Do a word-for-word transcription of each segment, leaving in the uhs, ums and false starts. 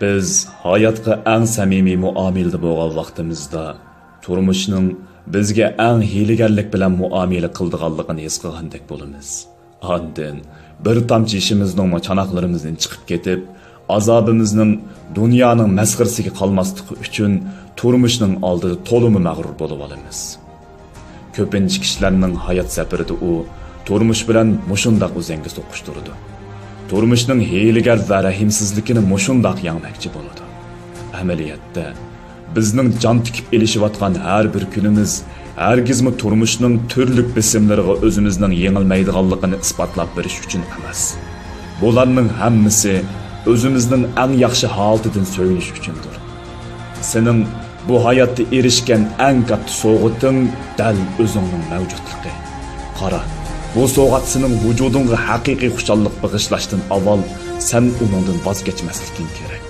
بىز ھاياتقا ئەڭ سەمىمىي مۇئامىلىدە بولغان ۋاقتىمىزدا، تۇرمۇشنىڭ بىزگە ئەڭ ھىيلىگەرلىك بىلەن مۇئامىلە قىلىدىغانلىقىنى ھېس قىلغاندەك بولىمىز. ئاندىن بىر تامچە يېشىمىزنىڭمۇ چاناقلىرىمىزدىن چىقىپ كېتىپ، ئازابىمىزنىڭ دۇنيانىڭ مەسخىرىسىگە قالماسلىقى ئۈچۈن تۇرمۇشنىڭ ئالدىدا تولىمۇ مەغرۇر بولۇۋالىمىز. كۆپىنچە كىشىلەرنىڭ ھايات سەپىرىدە ئۇ تۇرمۇش بىلەن مۇشۇنداق ئۆزەڭگە سوقۇشتۇرىدۇ. تۇرمۇشنىڭ ھىيلىگەر ۋە رەھىمسىزلىكىنى مۇشۇنداق يەڭمەكچى بولىدۇ. ئەمەلىيەتتە، بىزنىڭ جان تىكىپ ئېلىشىۋاتقان ھەر بىر كۈنىمىز ھەرگىزمۇ تۇرمۇشنىڭ تۈرلۈك بېسىملىرىغا ئۆزىمىزنىڭ يېڭىلمەيدىغانلىقىنى ئىسپاتلاپ بېرىش ئۈچۈن ئەمەس. بۇلارنىڭ ھەممىسى ئۆزىمىزنىڭ ئەڭ ياخشى ھالىتىدىن سۆيۈنۈش ئۈچۈندۇر. سېنىڭ بۇ ھاياتتا ئېرىشكەن ئەڭ كاتتا سوۋغىتىڭ دەل ئۆزۈڭنىڭ مەۋجۇتلۇقى. قارا، بۇ سوۋغات سېنىڭ ۋۇجۇدۇڭغا ھەقىقىي خۇشاللىق بېغىشلاشتىن ئاۋۋال سەن ئۇنىڭدىن ۋاز كەچمەسلىكىڭ كېرەك.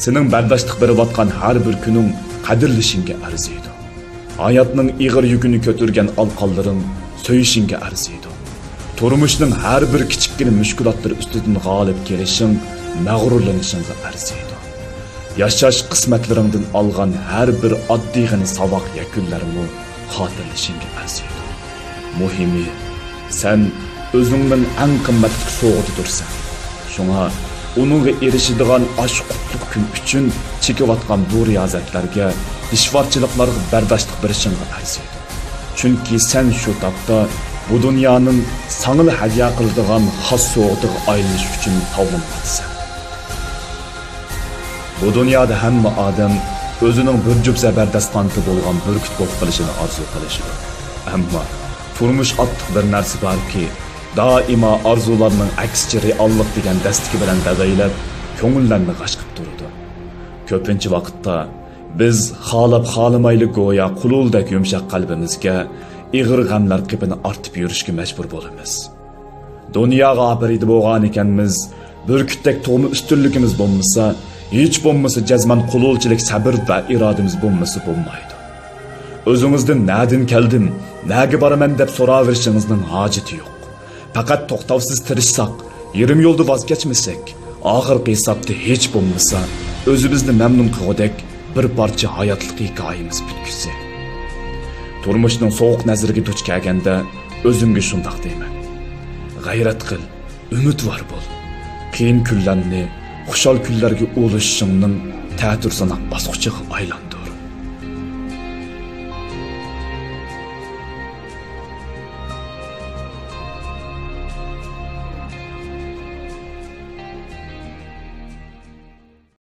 سېنىڭ بەرداشلىق بېرىۋاتقان ھەر بىر كۈنۈڭ قەدىرلىشىڭگە ئەرزىيدۇ. ھاياتنىڭ ئېغىر يۈكىنى كۆتۈرگەن ئالقانلىرىڭ سۆيۈشۈڭگە ئەرزىيدۇ. تۇرمۇشنىڭ ھەر بىر كىچىككىنە مۈشكۈلاتلىرى ئۈستىدىن غالىب كېلىشىڭ مەغرۇرلىنىشىڭغا ئەرزىيدۇ. ياشاش قىسمەتلىرىڭدىن ئالغان ھەر بىر ئاددىيغىنە ساۋاق يەكۈنلەرمۇ خاتىرىلىشىڭگە ئەرزىيدۇ. مۇھىمى، سەن ئۆزۈڭنىڭ ئەڭ قىممەتلىك سوۋغىتىدۇرسەن. شۇڭا ئۇنىڭغا ئېرىشىدىغان ئاشۇ قۇتلۇق كۈن ئۈچۈن چېكىۋاتقان بۇ رىيازەتلەرگە، دىشۋارچىلىقلارغا بەرداشلىق بېرىشىڭغا ئەرزىيدۇ. چۈنكى سەن شۇ تاپتا بۇ دۇنيانىڭ ساڭىلا ھەدىيە قىلىدىغان خاس سوۋغىتىغا ئايلىنىش ئۈچۈن تاۋلىنىۋاتىسەن. بۇ دۇنيادا ھەممە ئادەم ئۆزىنىڭ بىر جۈپ زەبەردەست قانىتى بولغان بۈركۈت بولۇپ قېلىشىنى ئارزۇ قىلىشىدۇ. ئەمما تۇرمۇش ئاتلىق بىر نەرسە باركى، دائىما ئارزۇلارنىڭ ئەكسىچە رېئاللىق دېگەن دەستىكى بىلەن دەۋەيلەپ، كۆڭۈللەرنى غاش قىلىپ تۇرىدۇ. كۆپىنچە ۋاقىتتا بىز خالاپ-خالىمايلا گويا قۇلۇلدەك يۇمشاق قەلبىمىزگە ئېغىر غەملەر قېپىنى ئارتىپ يۈرۈشكە مەجبۇر بولىمىز. دۇنياغا ئاپىرىدە بولغانىكەنمىز، بۈركۈتتەك تۇغما ئۈستۈنلۈكىمىز بولمىسا، ھېچ بولمىسا جەزمەن قۇلۇلچىلىك سەبىر ۋە ئىرادىمىز بولمىسا بولمايدۇ. ئۆزىڭىزدىن نەدىن كەلدىم، نەگە بارىمەن دەپ سوراۋېرىشىڭىزنىڭ ھاجىتى يوق. پەقەت توختاۋسىز تىرىشساق، يېرىم يولدا ۋاز كەچمىسەك، ئاخىرقى ھېسابتا ھېچ بولمىسا ئۆزىمىزنى مەمنۇن قىلغۇدەك بىر پارچە ھاياتلىق ھېكايىمىز پۈتكۈسى. تۇرمۇشنىڭ سوغۇق نەزىرىگە دۇچ كەلگەندە ئۆزۈمگە شۇنداق دەيمەن. غەيرەت قىل، ئۈمىدۋار بول. قىيىن كۈنلەرنى خۇشال كۈنلەرگە ئۇلىشىشىڭنىڭ تەتۈر سىناق باسقۇچىغا ئايلان.